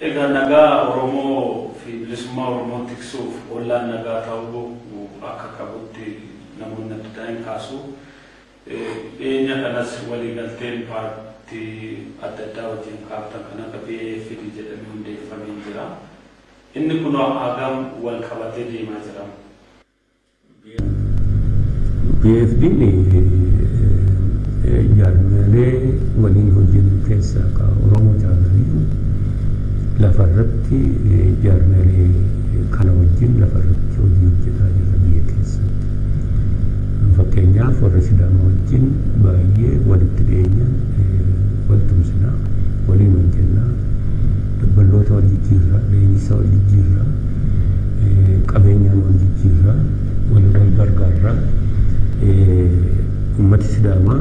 Egaa nagaa Oromoo fi bilisummaa Oromoo tiksuuf ollaan nagaa ta'uu akka qabutti namoonni adda addaa hin kaasu. Dhiyeenya kanas waliigalteen paartii adda addaa wajjin kaaftan kan akka PAFD jedhamee hundeeffamee jira. Inni kun hagam wal qabatee deemaa jira? PAFD'n jaarmiyaalee waliin hojjennu keessaa ka Oromoo caalanii lafarratti jaarmiyaalee kana wajjin lafarratti hojii hojjetaa jirra biyya keessatti. Fakkeenyaaf warra Sidaamaa wajjin baay'ee walitti dhiyeenyaan wal tumsinaa, waliin hojjennaa, dabballoota wal jijjiirraa, leenjisaa wal jijjiirraa, qabeenyaan wal jijjiirraa, wal wal gargaarraa. Uummati Sidaamaa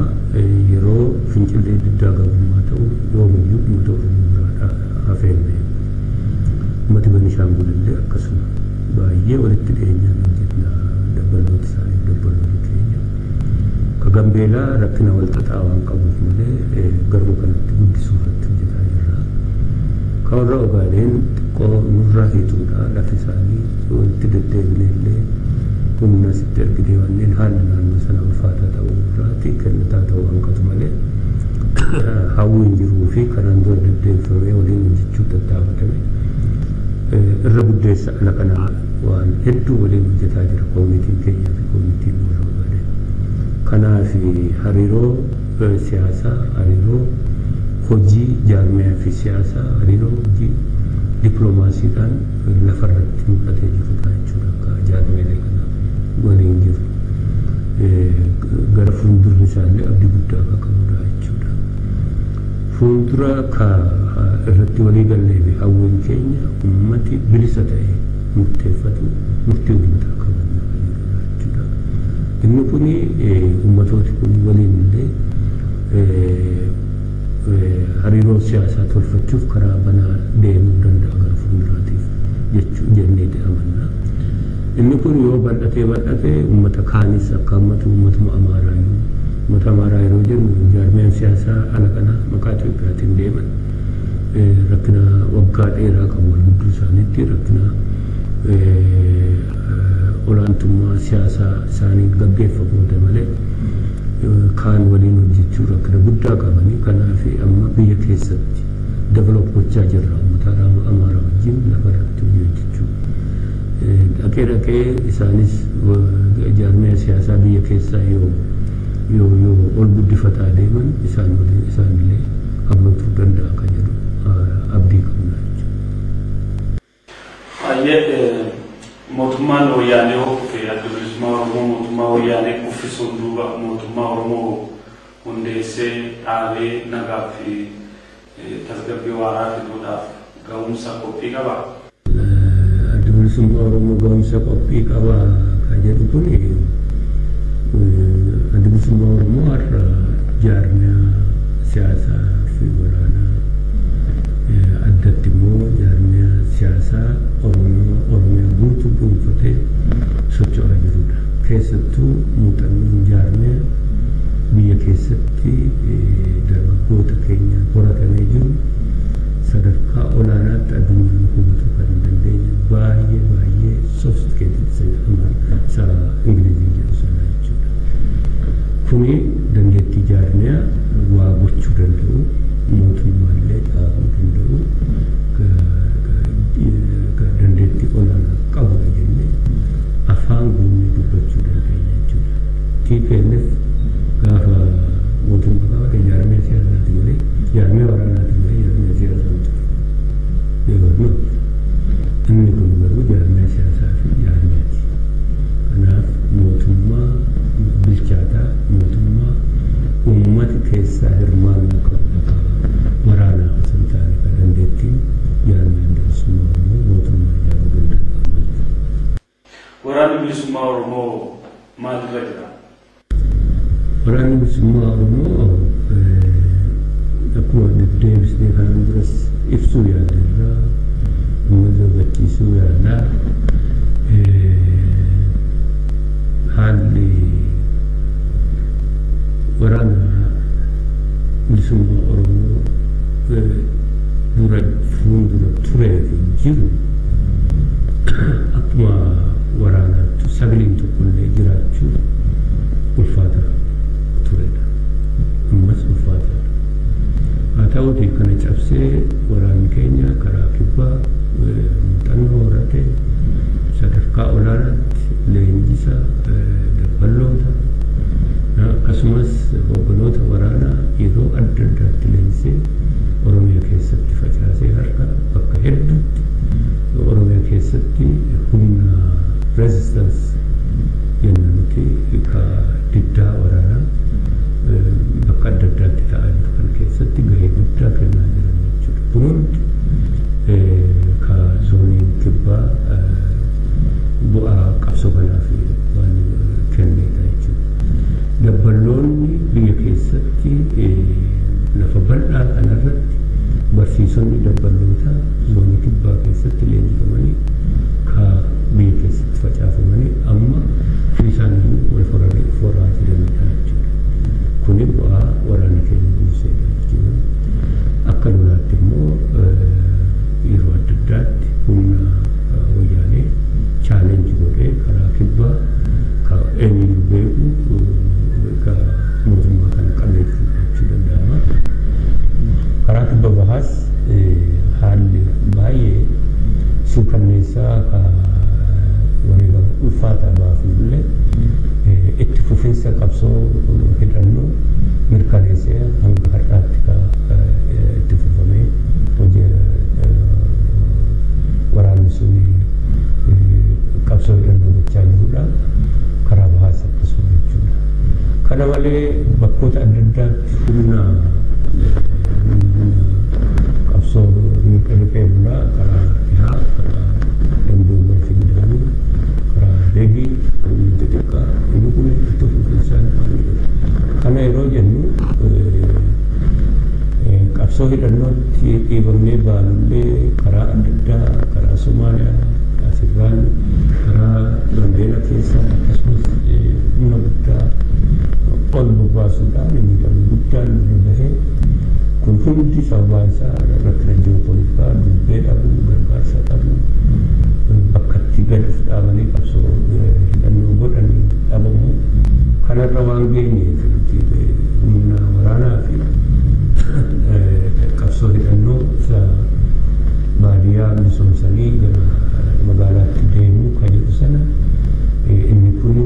yeroo fincillee diddaa gabrummaa ta'u yoomiyyuu uummata Oromoo biraa hafee hin beeku. Uummati Benishaangul illee akkasuma baay'ee walitti dhiyeenyaan hojjenna dabballoota isaanii dabballoota keenya. Ka Gambeelaa rakkina wal xaxaa waan qabuuf malee garuu kanatti guddisuu irratti hojjetaa jirra. Ka warra Ogaadeen xiqqoo nurraa hiituudha lafi isaanii walitti deddeebinee illee humna sitti ergitee wanneen haalli naannoo sana ulfaataa ta'uu irraati kennataa ta'uu hanqatu malee hawwiin jiruu fi kanaan dura deddeebifamee waliin hojjechuu tattaafatame irra guddeessa ala kanaa waan hedduu waliin hojjetaa jira koomitiin keenyaa fi koomitiin warra Ogaadeen. Kanaaf hariiroo siyaasaa, hariiroo hojii jaarmiyaa fi siyaasaa, hariiroo hojii dippiloomaasiidhaan lafarratti mul'atee jirudha jechuudha akka jaarmiyaalee kana waliin jiru. Gara fuuldurri isaallee abdii guddaa akka qabudha jechuudha. Fuuldura ka irratti walii gallee fi hawwiin keenya uummati bilisa ta'e murteeffatu murtii uummataa kabajna kan jedhudha jechuudha. Inni kun uummatooti kun waliin illee hariiroo siyaasaa tolfachuuf karaa banaa deemuu danda'a gara fuulduraatiif jechuu jennee amanna. Inni kun yoo bal'atee bal'atee uummata kaanis akka hammatu uummatuma Amaaraa iyyuu uummata Amaaraa yeroo jennu jaarmiyaan siyaasaa ala kana maqaa Itoophiyaatiin deeman rakkina waggaa dheeraa qabu wal gidduu isaaniitti rakkina olaantummaa siyaasaa isaanii gaggeeffamoota malee kaan waliin hojjechuu rakkina guddaa qabanii kanaaf amma biyya keessatti develop gochaa jirra uummata Amaaraa wajjin lafarratti hojii hojjechuu. Dhaqee dhaqee isaanis jaarmiyaa siyaasaa biyya keessaa yoo yoo yoo ol guddifataa deeman isaan waliin isaanillee hammatuu danda'a kan jedhu abdii qabna jechuudha. Baay'ee mootummaan wayyaanee kufe adda bilisummaa Oromoo mootummaa wayyaanee kuffisuun duuba mootummaa Oromoo hundeessee dhaabee nagaa fi tasgabbii waaraa fiduudhaaf ga'umsa qophii qabaa? Adda bilisummaa Oromoo ga'umsa qophii qabaa kan jedhu kun adda bilisummaa Oromoo har'a jaarmiyaa siyaasaa fi waraanaa addatti immoo jaarmiyaa siyaasaa Oromoo Oromiyaa guutuu dhuunfatee socho'aa jirudha. Keessattuu muuxannoon jaarmiyaa biyya keessatti dargaggoota keenyaan horatamee jiru sadarkaa olaanaatti addunyaan hubatu kan hin dandeenye baay'ee baay'ee sophisticated isa jedhaman isa Ingiliziin jedhu sana jechuudha. Kuni dandeettii jaarmiyaa waa gochuu danda'u, mootummaallee dhaabuu danda'u, dandeettii olaanaa qabudha jennee afaan guunnee dubbachuu dandeenya jechuudha. TPLF gaafa mootummaa qabate jaarmiyaa siyaasaati malee, jaarmiyaa waraanaati malee jaarmiyaa siyaasaa miti. They were not. Inni kun garuu jaarmiyaa siyaasaa fi jaarmiyaati. Kanaaf mootummaa bilchaataa, mootummaa uummati keessaa hirmaannaa qabu, akka waraanaa osoo hin taane kan dandeettiin jaarmiyaa bilisummaa Oromoo mootummaa ijaaruu danda'u. Waraanni bilisummaa Oromoo maalirra jira? Waraanni bilisummaa Oromoo akkuma deddeebisnee kanaan duras ibsuu yaalleerraa, uummata hubachiisuu yaallaa, haalli waraana bilisummaa Oromoo dura fuuldura turee fi jiru akkuma waraanaatti sagaleen tokkollee jiraachuu ulfaata turedha. Ammas ulfaataadha. Haa ta'uutii kana cabsee waraanni keenya karaa kibbaa muuxannoo horatee sadarkaa olaanaatti leenjisa dabballoota akkasumas hogganoota waraanaa yeroo adda addaatti leenjisee Oromiyaa keessatti facaasee harka bakka hedduutti Oromiyaa keessatti humna resistance jenna nuti ka diddaa waraanaa bakka adda addaatti ta'aa jiru kana keessatti gahee guddaa kennaa jiran jechuudha. Kun hundi ka zooniin kibbaa bu'aa qabsoo kanaaf waan kennedha jechuudha. Dabballoonni biyya keessatti lafa bal'aa kanarratti barsiisonni dabballoota zoonii kibbaa keessatti leenjifamanii ka biyya keessatti facaafamanii amma ofii isaanii wal horaa jiranidha jechuudha. Kuni bu'aa waraana keenya buusedha jechuudha. Akka lolaatti immoo yeroo adda addaatti humna wayyaanee challenge godhee karaa kibbaa ka eenyuyyuu beeku ka mootummaa kana qabee jechuu danda'ama. Karaa kibba bahaas haalli baay'ee suukanneessaa ka wareegama ulfaataa baafnullee itti fufinsa qabsoo hidhannoo mirkaneessee hanga har'aatti ka itti fufamee hojii waraanni sun qabsoo hidhannoo gochaa jirudha. Karaa bahaas akkasuma jechuudha. Kana malee bakkoota adda addaatti humna qabsoo riphee bulaa karaa dhihaa, karaa damboollee fi gidaamii, karaa Beegii, humna xixiqqaa inni kun itti fufinsaan waan jiru. Kana yeroo jennu qabsoo hidhannootti dhiibamnee baanullee karaa adda addaa, karaa Somaaliyaa asirraan, karaa Gambeela keessaa akkasumas humna guddaa ol bobbaasuudhaan miidhamni guddaan nurra bahee, kun hundi sababaan isaa rakkina ji'oopolitikaa, dubbee dhabuu, gargaarsa dhabuu, bakka itti gad of dhaabanii qabsoo hidhannoo godhanii dhabamuu kanarra waan geenyeef nuti humna waraanaa fi qabsoo hidhannoo isa baadiyyaa misoomsanii gara magaalaatti deemuu kan jedhu sana, inni kun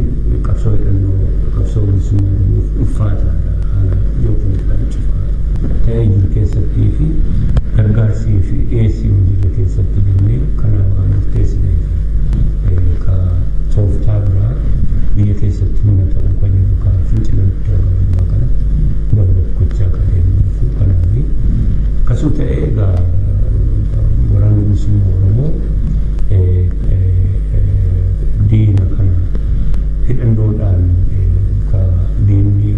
qabsoo hidhannoo qabsoo bilisummaa Oromoof ulfaataadha haala ji'oopolitikaan cufaa ta'ee jiru keessattii fi gargaarsii fi dhiyeessii hin jirre keessatti jennee kana waan murteessineef ka tooftaa biraa biyya keessatti humna ta'uu kan jedhu ka fincila diddaa gabrummaa kana develop gochaa kan deemnuuf. Kanaaf akkasuma ta'ee egaa waraanni bilisummaa Oromoo diina kana hidhannoodhaan, ka diinni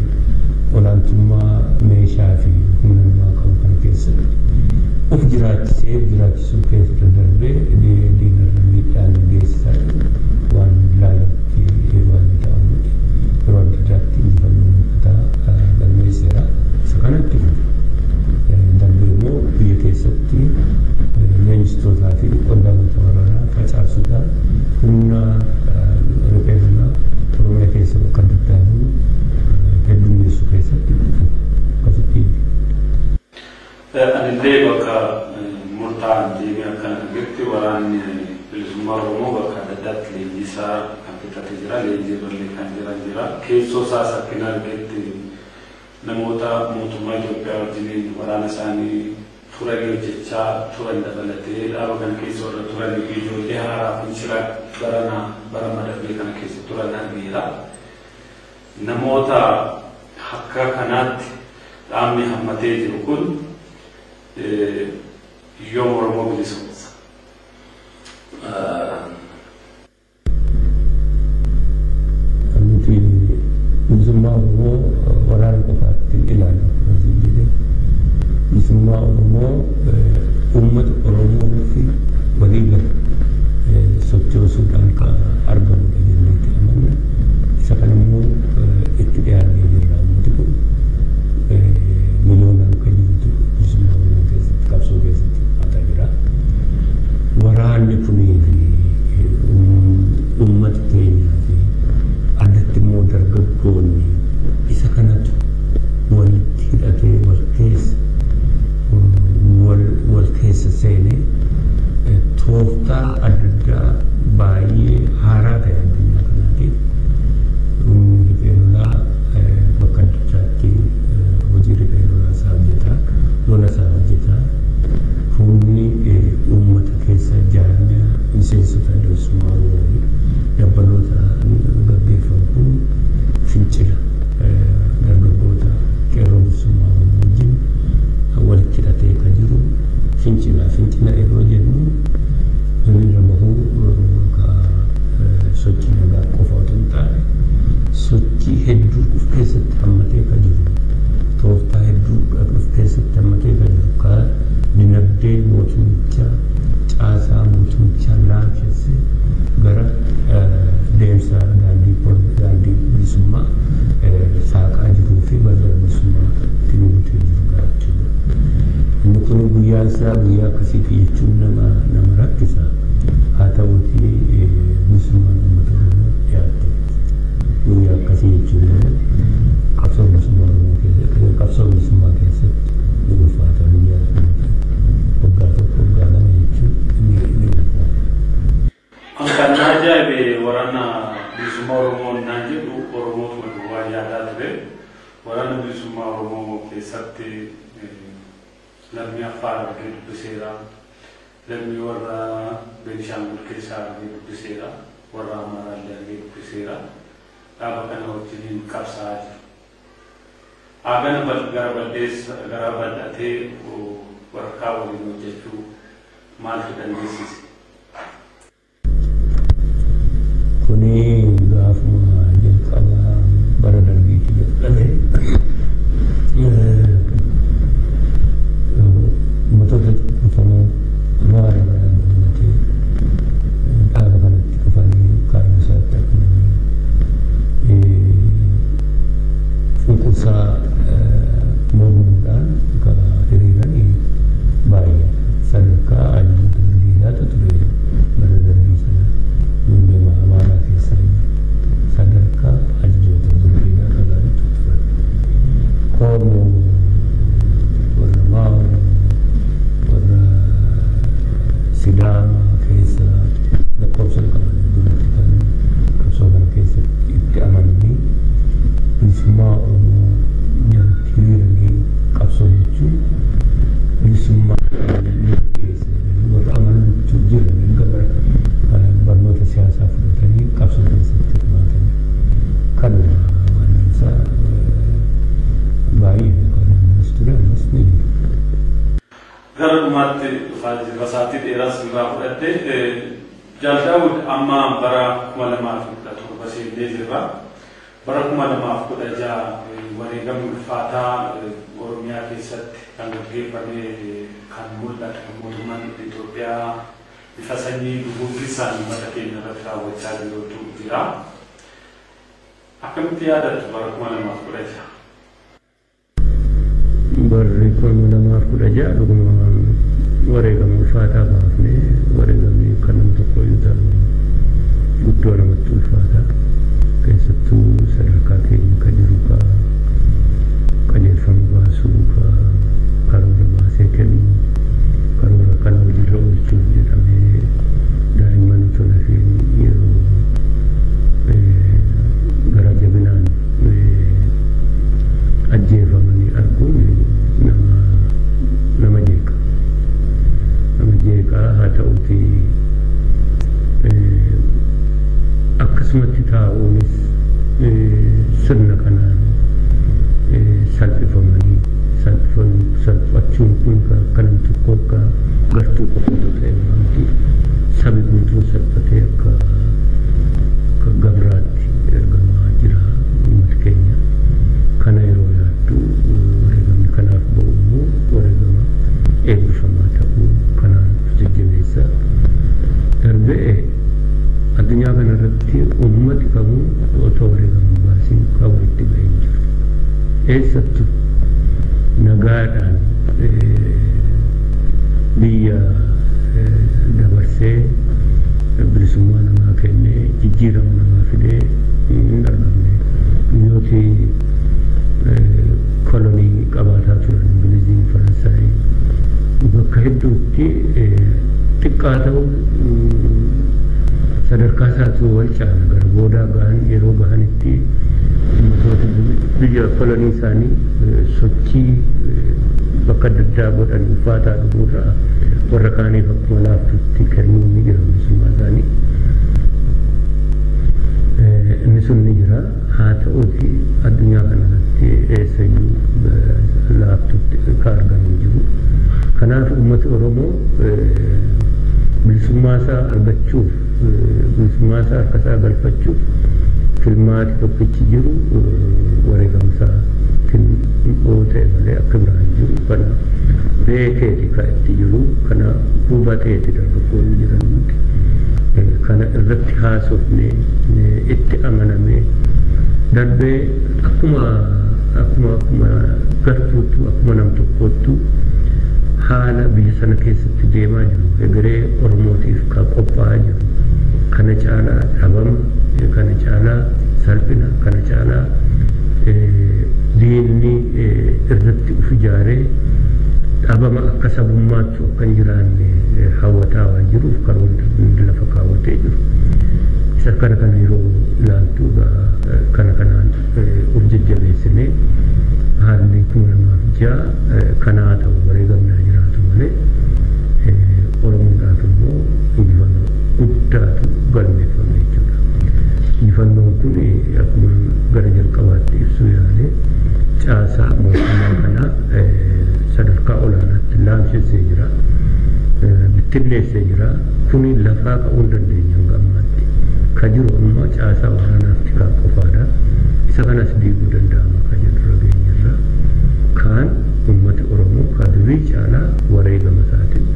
olaantummaa meeshaa fi humna namaa qabu kana keessatti of jiraachisee jiraachisuu keessa darbee diinarra miidhaan geessisaa jiru waan laayyootti waan ta'u miti. Yeroo adda addaatti injifannoo mul'ataa galmeesseera. Isa kanatti fufa. Darbee immoo biyya keessatti leenjistootaa fi qondaaltota waraanaa facaasuudhaan humna riphee lolaa Oromiyaa keessa bakka adda addaa jiru hedduu Anillee bakka murtaa'an deemee akkan argetti waraanni bilisummaa Oromoo bakka adda addaatti leenjii isaa kan fixatee jira. Leenjii irrallee kan jiran jira. Keessoo isaas akkin argetti namoota mootummaa Itoophiyaa wajjiniin waraana isaanii turanii hojjechaa turan dabalatee dhaaba kana keessa warra turanii fi ijoollee haaraa fincila baranaa bara madarbee kana keessa turan argeera. Namoota akka kanaatti dhaabni hammatee jiru kun yoom Oromoo bilisoomsa? Nuti bilisummaa Oromoo waraana qofaatti ilaallu akkasii jedhee bilisummaa Oromoo uummata Oromoo fi waliigala sochoosuudhaan kan argamudha jenneeti amanna. Isa kana immoo itti dhiyaannee jirra. Uummati kun miliyoonaan kan jirutu bilisummaa Oromoo keessatti qabsoo keessatti hirmaataa jira. Waraanni kunii fi uummata keenyaa fi addatti immoo dargaggoonni isa kanatu walitti hidhatee wal keessa seenee tooftaa adda addaa baay'ee haaraa ta'e addunyaa kanaatiif humni riphee lolaa bakka adda addaatti hojii riphee lolaa isaa hojjetaa, lola isaa hojjetaa, humni uummata keessa jaarmiyaa miseensota bilisummaa Oromoo fi dabbaloota gaggeeffamu kun fincila dargaggoota qeerroo bilisummaa Oromoo wajjin walitti hidhatee kan jiru fincila. Fincila yeroo jennu hiriira bahuu sochii nagaa qofa otoo hin taane sochii hedduu of keessatti hammatee kan jiru, tooftaa hedduu of keessatti hammatee kan jiru, ka dinagdee mootummichaa caasaa mootummichaa laamshessee gara deemsa daandii bilisummaa saaqaa jiruu fi balbala bilisummaa itti butee jiru jechuudha. Inni kun guyyaan isaa guyyaa akkasiiti jechuun nama rakkisa. Haa ta'uutii bilisummaan uummata Oromoo dhiyaatte. Guyyaa akkasii jechuun immoo qabsoo bilisummaa Oromoo keessatti qabsoo bilisummaa keessatti ni ulfaata guyyaa waggaa 1 waggaa 2 jechuun ni ulfaata. Kan na ajaa'ibe waraana bilisummaa Oromoo naan jedhu Oromootuma duwwaa yaadaa ture. Waraana bilisummaa Oromoo keessatti lammii Affaar argee dubbiseera. Lammii warra Beenishaangul keessaa argee dubbiseera. Warra Amaaraa illee argee dubbiseera. Dhaaba kana wajjiniin qabsaa'aa jiru. Haagana gara bal'eessa gara bal'atee warra waliin hojjechuu maaltu dandeessise? Kuni gaafuma jalqabaa bara dargiitti jalqabe uummattoota cunqurfamoo Amaara dabalatee dhaaba kanatti dhufanii kaayyoo isaatti argamanii cunqursaa mormuudhaan kan hiriiran baay'ee sadarkaa ajajoota birgeedaatu ture bara dargii sana ijoollee Amaaraa keessaa sadarkaa ajajoota birgeedaa dhagaatu turan. Koomoo warra Maawoo warra Sidaamaa keessa lakkoofsa qaban duratti kan qabsoo kana keessatti itti amananii bilisummaa Oromoo jalatti hiriiranii qabsoo jechuun bilisummaa dhiyeessa warra amananii jiran erga barnoota siyaasaa fudhatanii qabsoo keessatti hirmaatanii kanuma waan isaa baay'ee kan ammas ture ammas ni jiru. Gara dhumaatti dhufaa jirra. Sa'aatii dheeraas irraa fudhatte. Jaal Daawud amma bara 2017 seennee jirra. Bara 2016 wareegamni ulfaataa Oromiyaa keessatti kan gaggeeffame kan mul'atu mootummaan Itoophiyaa bifa sanyii duguuggisaan uummata keenya irratti raawwachaa jirutu jira. Akkamitti yaadattu bara 2016? Barri 2016 dhuguma wareegama ulfaataa baafnee wareegamni kan nama tokko iyyuu ta'u guddoo namatti ulfaata. Keessattuu sadarkaa keenya kan jiru ka qajeelfama baasuu ka karoora baasee kennu ta'uunis sirna kanaan salphifamanii salphachuun kun akka nam tokko akka gartuu qofa otoo ta'e miti, sabi guutuun salphatee akka gabraatti ergamaa jira uummata keenya. Kana yeroo yaaddu wareegamni kanaaf ba'u immoo wareegama eebbifamaa ta'uu kanaan of jajjabeessa. Darbee addunyaa kanarratti uummati kamuu otoo wareegama baasiin kan walitti bahee hin jiru. Eessattuu nagaadhaan biyya dabarsee bilisummaa namaa kennee jijjiirama namaa fidee hin argamne. Biyyooti kolonii qabaataa turan Ingiliziin, Faransaay bakka hedduutti xiqqaa ta'u sadarkaa isaatu wal caala gara boodaa gahan yeroo gahanitti ummatoota biyya kolonii isaanii sochii bakka adda addaa godhan ulfaataa dhufuurraa warra kaaniif akkuma laaftutti kennuun ni jira bilisummaa isaanii. Inni sun ni jira. Haa ta'uuti addunyaa kanarratti eessayyuu laaftutti ka argamu jiru. Kanaaf uummati Oromoo bilisummaa isaa argachuuf, bilisummaa isaa harka isaa galfachuuf filmaati tokkichi jiru wareegama isaatiin oo ta'e malee akka biraa hin jiru. Kana beekeeti ka itti jiru, kana hubateeti dargaggoonni jiran hundi. Kana irratti haasofnee itti amanamee darbee akkuma akkuma akkuma gartuuttu akkuma nam tokkoottu haala biyya sana keessatti deemaa jiru egeree Oromootiif ka qophaa'aa jiru kana caalaa dhabama, kana caalaa salphina, kana caalaa diinni irratti uf ijaaree dhabama akka sabummaattu akka hin jiraanne hawwataa waan jiruuf karoora lafa kaawwatee jiru. Isa kana kana yeroo ilaaltu kana kanaan of jajjabeessinee haalli 2006 kanaa ta'u wareegamnaa jiraatu malee Oromoodhaaf immoo injifannoo guddaatu galmeeffame jechuudha. Injifannoon kun akkuma gara jalqabaatti ibsuu yaale caasaa mootummaa kanaa sadarkaa olaanaatti laamsessee jira. Bittinneessee jira. Kuni lafaa ka'uu hin dandeenye hanga ammaatti. Ka jiru amma caasaa waraanaaf tikaa qofaadha. Isa kanas diiguu danda'ama ka jedhu irra geenyerra. Kaan uummati Oromoo ka durii caalaa wareegama isaatiin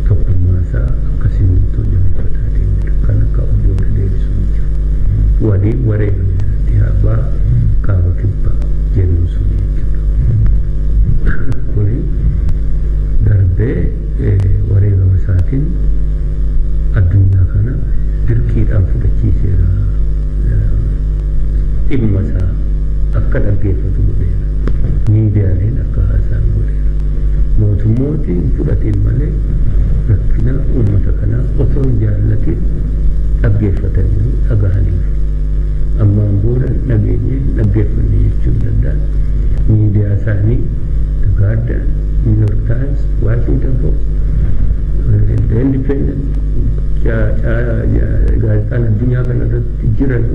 tokkummaa isaa akkasiin guutuu jabeeffataa deemudha. Kan akka booda deebisuu hin jiru. Waliin wareegame dhihaa kaaba kibbaa jennu sun jechuudha. Kuni darbee wareegama isaatiin addunyaa kana dirqiidhaan fudhachiiseera. Dhimma isaa akka dhaggeeffatu godheera. Miidiyaaleen akka haasa'an godheera. Mootummooti hin fudhatiin malee rakkina uummata kanaa otoo hin jaallatin dhaggeeffataniiru, dhagahaniiru. Ammaan booda dhageenye dhaggeeffanne jechuu hin danda'an. Miidiyaa isaanii The Guardian, New York Times, Washington Post, The Independent, gaazexaan addunyaa kana irratti jiran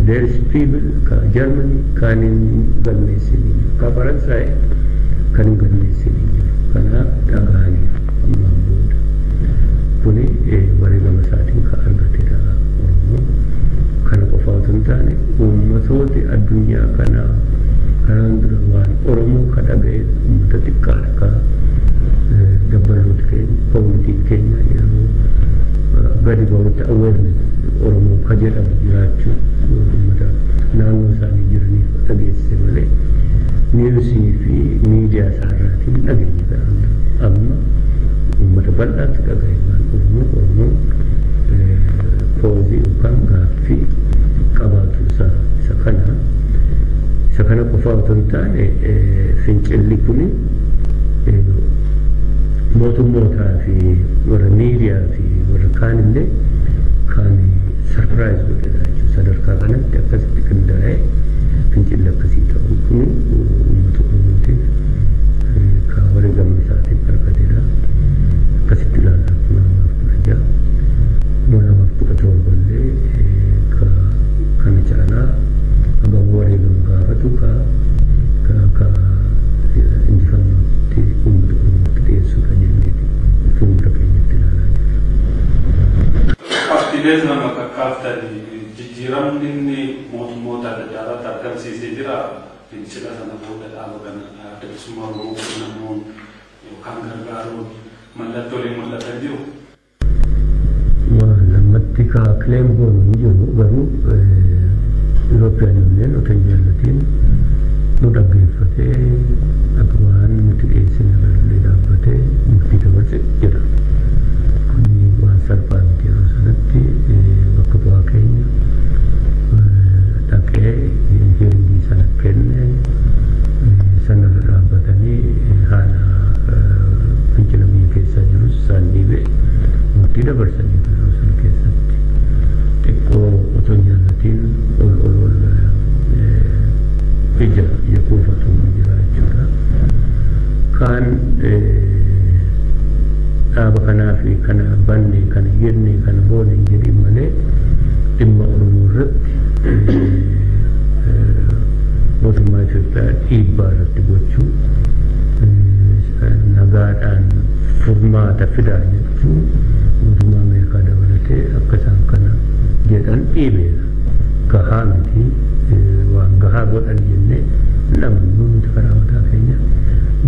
Der Spiegel ka Germany kan hin galmeessinii jiru, ka Faransaay kan hin galmeessinii jiru. Kanaaf dhagahaniiru ammaan booda. Kuni wareegama isaatiin ka argatedha Oromoon. Kana qofa otoo hin taane uummatooti addunyaa kanaa kanaan dura waan Oromoo ka dhaga'e uummata xiqqaadha ka dabbaloota keenya koominitiin keenya yeroo gadi ba'utti awareness Oromoo ka jedhamu jiraachuu uummata naannoo isaanii jiraniif dhageessise malee niwusii fi miidiyaa isaarraatiin dhageenye kanaan dura. Amma uummata bal'aatti dhaga'e waan Oromoo Oromoo koozii yookaan gaaffii qabaatu isa kana. Isa kana qofa otoo hin taane fincilli kuni mootummootaa fi warra miidiyaa fi warra kaanillee kan surprise godhedha jechuudha. Sadarkaa kanatti akkasitti qindaa'ee fincilli akkasii ta'u kun uummata Oromootiif ka wareegama isaatiin argatedha. Akkasitti ilaalaa 2016 2017 illee ka Kanatu ka injifannootti uummata Oromootti dhiyeessuudha jenneeti fuuldura keenyatti ilaalaa jirra. Paartiilee nama kakkaaftanii jijjiiramni inni mootummoota adda addaarratti argamsiisee jira. Fincila sana booda dhaaba kana Adda Bilisummaa Oromoo quunnamuun yookaan gargaaruun mallattoolee mul'atan jiru. Waan ammatti ka claim goonu hin jiru, garuu European Union otoo hin jaallatiin nu dhaggeeffatee akka waan nuti dhiyeessine irrallee dhaabbatee murtii dabarse jira. Kuni waan salphaa miti. Yeroo sanatti bakka bu'aa keenya dhaqee hearingii sana kenne, sanarra dhaabbatanii haala fincila biyya keessaa jirus isaan dhiibee murtii dabarsanii yeroo sana keessatti xiqqoo otoo hin jaallatiin ol ol ol ija ija kuufatu jira jechuudha. Kaan dhaaba kanaa fi kana banne, kana jenne, kana goone hin jedhin malee dhimma Oromoo irratti mootummaa Itoophiyaa dhiibbaa irratti gochuu, nagaadhaan furmaata fidaa jechuu, mootummaa Ameerikaa dabalatee akka isaan kana jedhan dhiibeera. Gahaa miti, waan gahaa godhan jennee namoonni nuti karaa mataa keenya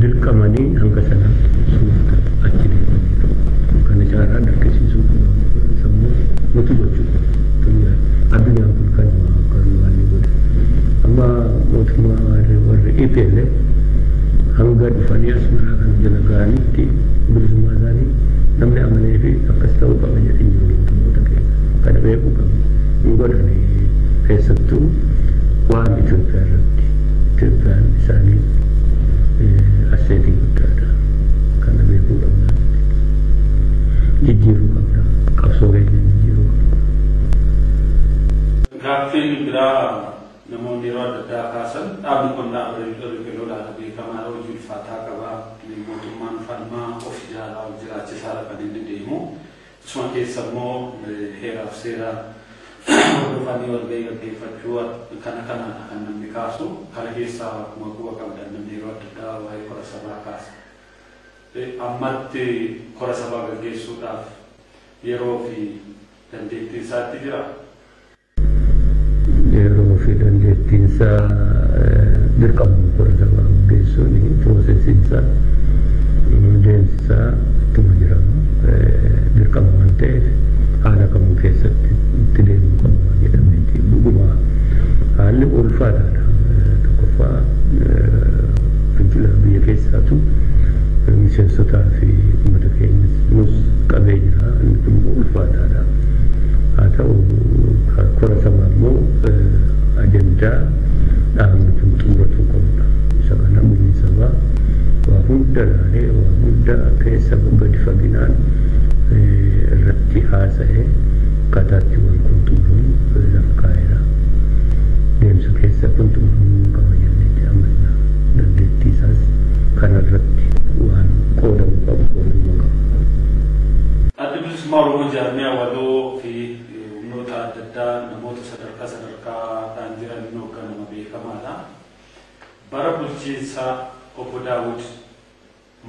dirqamanii hanga sana suuta achi deemaniiru. Kana caalaa dirqisiisuu sammuu nuti gochuu addunyaan kun kan waan inni godhe. Amma mootummaa warri EPLF hanga dhufanii Asmaraa kan jala ga'anitti bilisummaa isaanii namni amanee fi akkas ta'uu qaba jedhee jiru mootummoota keessa. Kana beekuu qabu. Hin godhani, keessattuu waan Itoophiyaa irratti. Itoophiyaan isaanii asseetii guddaadha. Kana beekuu qabna. Jijjiiruu qabna. Qabsoo keenya jijjiiruu qabna. Gaaffiin biraa namoonni yeroo adda addaa kaasan, dhaabni kun dhaaba riqiloodhaan beekamaadha, hojii ulfaataa qaba, mootummaan falmaa of ijaaraa of jiraachisaadha kan inni deemu. Isuma keessa immoo heeraaf seera hordofanii walgahii gaggeeffachuu kana kanaadha kan namni kaasu. Kana keessaa akkuma quba qabdan namni yeroo adda addaa waa'ee kora sabaa kaasa. Ammatti kora sabaa gaggeessuudhaaf yeroo fi dandeettii isaatti jira. Yeroo fi dandeettiin isaa dirqama kora sabaa gaggeessuun processiin isaa, deemsi isaa ittuma jirama. Dirqama waan ta'eef haala kamuu keessatti itti deemuu qabna jedhameeti. Dhuguma haalli ulfaataadha. Tokkoffaa fincila biyya keessaatu miseensotaa fi uummata keenyas nus qabee jira. Inni kun immoo ulfaataadha. Haa ta'u, kora sabaa immoo ajandaa dhaabni kun xumuratuu qabudha. Isa kana gumii sabaa waa hunda ilaalee, waa hunda keessa gadi faginaan irratti haasa'ee akkaataatti waan kun xumuramu lafa kaa'eera. Deemsa keessa kun xumuramuu qaba jenneeti amanna. Dandeettii isaas kanarratti waan qoodamu qabu qoodamuu qaba. Addi Bilisummaa Oromoo jaarmiyaa waloo fi humnoota adda addaa namoota sadarkaa sadarkaadhaan jiran inni hoogganama beekamaadha. Bara bulchiinsa obbo Daawud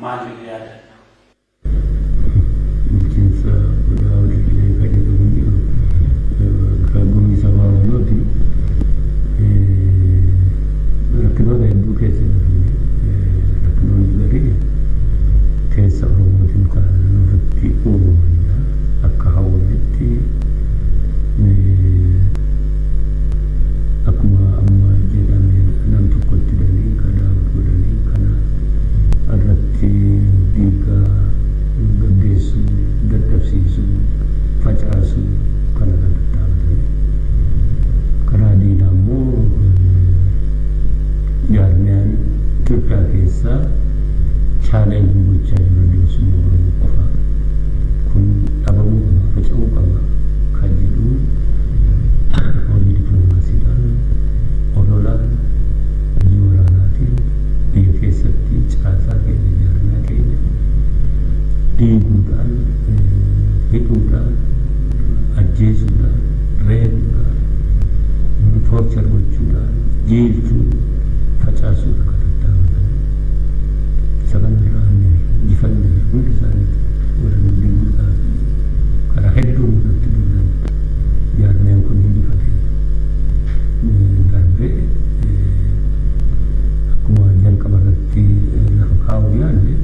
maaliin yaadanna? Bulchiinsa obbo Daawud illee kan jedhamu jiru kan gumii sabaa walooti. Rakkinoota hedduu keessa darbine. Rakkinoonni garii keessa Oromootiin kan nutti uumamanidha. Akka hawwametti, akkuma amma jedhame, nam tokkotti hidhanii kan Daawud godhanii kana irratti diigaa gaggeessuu, dadhabsiisuu, facaasuu kana kan tattaafatanii. Karaa diinaa immoo jaarmiyaan Itoophiyaa keessaa challenge gochaa jiru bilisummaa Oromoo qofa. Kun dhabamuu qaba, faca'uu qaba kan jedhu hojii dippiloomaasiidhaan, ololaan, hojii waraanaatiin biyya keessatti caasaa keenya, jaarmiyaa keenya diiguudhaan, hidhuudhaan, ajjeesuudhaan, reebuudhaan, Torture gochuudhaan, jiilchuu, facaasuudha kan tattaafatan. Isa kanarraa injifanne hundi isaaniitu warra nu diiguudhaaf karaa hedduu nurratti duulan jaarmiyaan kun injifatee darbee akkuma jalqaba irratti lafa kaa'uu yaalle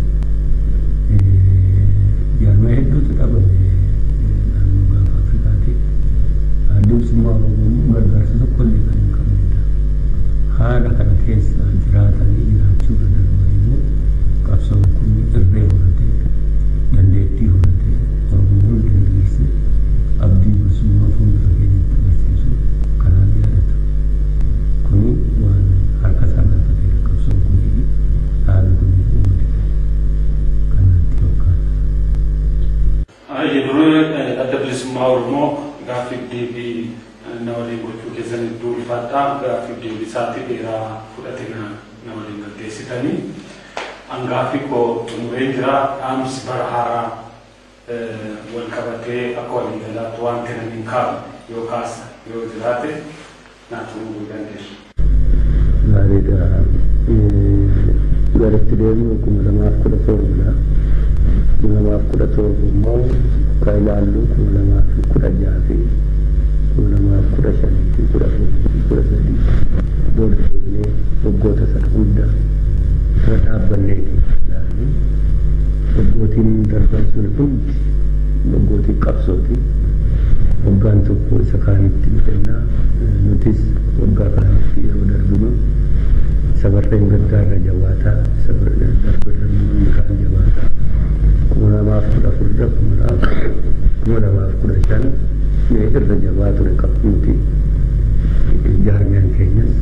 jaarmiyaa hedduutu dhabame naannoo gaafa Afrikaatti. Addi Bilisummaa Oromoo immoo gargaarsa tokko illee kan hin qabnedha. Haala kana keessa jiraatanii jiraachuu irra darbanii immoo qabsoon kun irree horatee dandeettii horatee Oromoo hunda hiriirsee abdii bilisummaa fuuldura keenyatti agarsiisu kanaan yaadatu. Kuni waan harka isaa galfateera qabsoon kunii fi dhaabni kunii fi uummati kun kanatti fakkaata. Yeroo Adda Bilisummaa Oromoo gaaffiif deebii na waliin gochuu keessan hedduu ulfaadhaa gaaffiif deebii isaatii dheeraa fudhate na waliin gaggeessitanii. An gaaffii koo xumureen jira dhaamsi bara haaraa wal qabatee akka walii galaatti waan kennan hin kaa'u yoo kaasa yoo jiraate naa xumuruu dandeessu. Gaariidha. Garatti deemnu 2017dha. 2017 immoo akka ilaallu 2016 fi 2015 fi 14 fi 13 booda deemnee waggoota sana hunda irra dhaabbanneeti ilaallu. Waggootiin darban sun hundi waggootii qabsooti. Waggaan tokko isa kaanitti nu kennaa. Nutis waggaa kaanitti yeroo darbinu isa barreen gaddaa irra jabaataa, isa darbe irra inni kaan jabaataa. 2014 irra 2015 irra jabaa ture qabnuti. Jaarmiyaan keenyas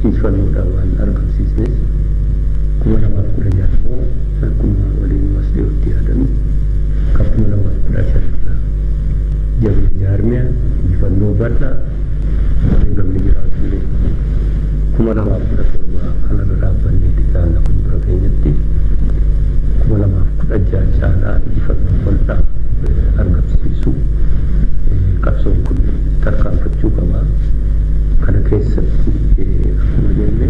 injifannoodhaan waan argamsiisnes 2016 immoo akkuma waliin as dhiyootti yaadanu kan 2015 irraa jabina jaarmiyaa injifannoo bal'aa wareegamni jiraatu illee 2017 kanarra dhaabbannee ilaalla fuuldura keenyatti 2016 caalaa injifannoo bal'aa argamsiisu qabsoon kun tarkaanfachuu qaba. Kana keessatti akkuma jenne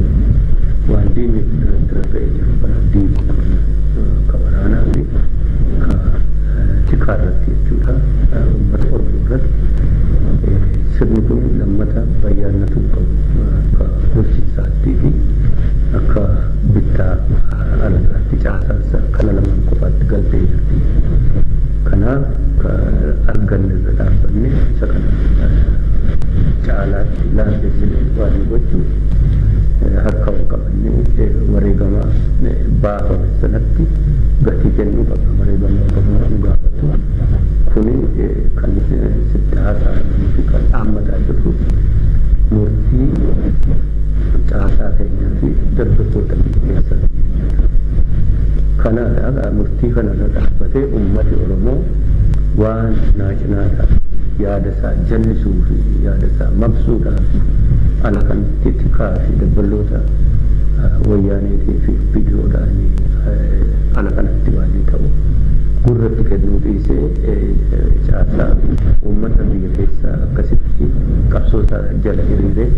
waan diinni irratti rarra'ee jiru kana diinni kun ka waraanaa fi ka tikaa irratti jechuudha. Uummata Oromoo irratti sirni kun lammata bayyaannatuu qabu akka bulchiinsaattii fi akka bittaa alagaatti caasaansa kana lamaan qofaatti galtee jirti. Kanaaf ka arganne irra dhaabbanne isa kana caalaatti laafessinee waan gochuuf harka wal qabannee wareegama baafame sanatti gatii kennuu qabna. Wareegama Oromoo nu gaafatu. Kuni kan sitti haasa'anii fi kan dhaammataa jirru murtii caasaa keenyaa fi dargaggoota biyya keessatti jechuudha. Kanaadha murtii kanarra dhaabbatee uummati Oromoo waan naa cinaadhaaf yaada isaa jallisuu fi yaada isaa maqsuudhaaf ala kanatti tikaa fi dabballoota wayyaaneetii fi viidiyoodhaan ala kanatti waan ta'u gurratti kennuu dhiisee caasaa uummata biyya keessaa akkasitti qabsoo isaa jala hiriiree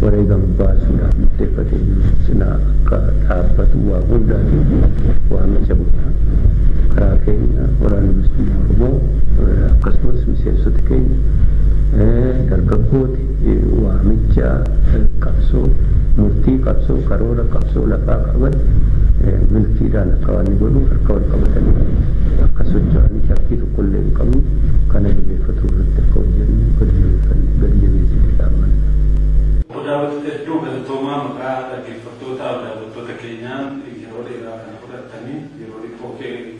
wareegama baasuudhaaf murteeffatee jiru cinaa akka dhaabbatu waa hundaatiin waamicha godha. Karaa keenya Waraanni Bilisummaa Oromoo akkasumas miseensota keenya dargaggooti waamicha qabsoo murtii qabsoo karoora qabsoo lafaa qaban milkiidhaan akka waan godhu harka wal qabatanii akka socho'anii shakkii tokkollee hin qabnu kana jabeeffatu irratti akka hojjennu gadi jabeessinee dhaabbanna. Obbo Daawit hedduu galatoomaa maqaa dhaggeeffattootaa fi daawwattoota keenyaan yeroo dheeraa kana fudhattanii yeroo dhiphoo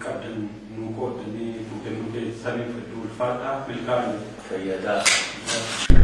qabdan nuu qooddanii nuu kennuu keessaniif hedduu ulfaadhaa milkaa'aa. Fayyadaa.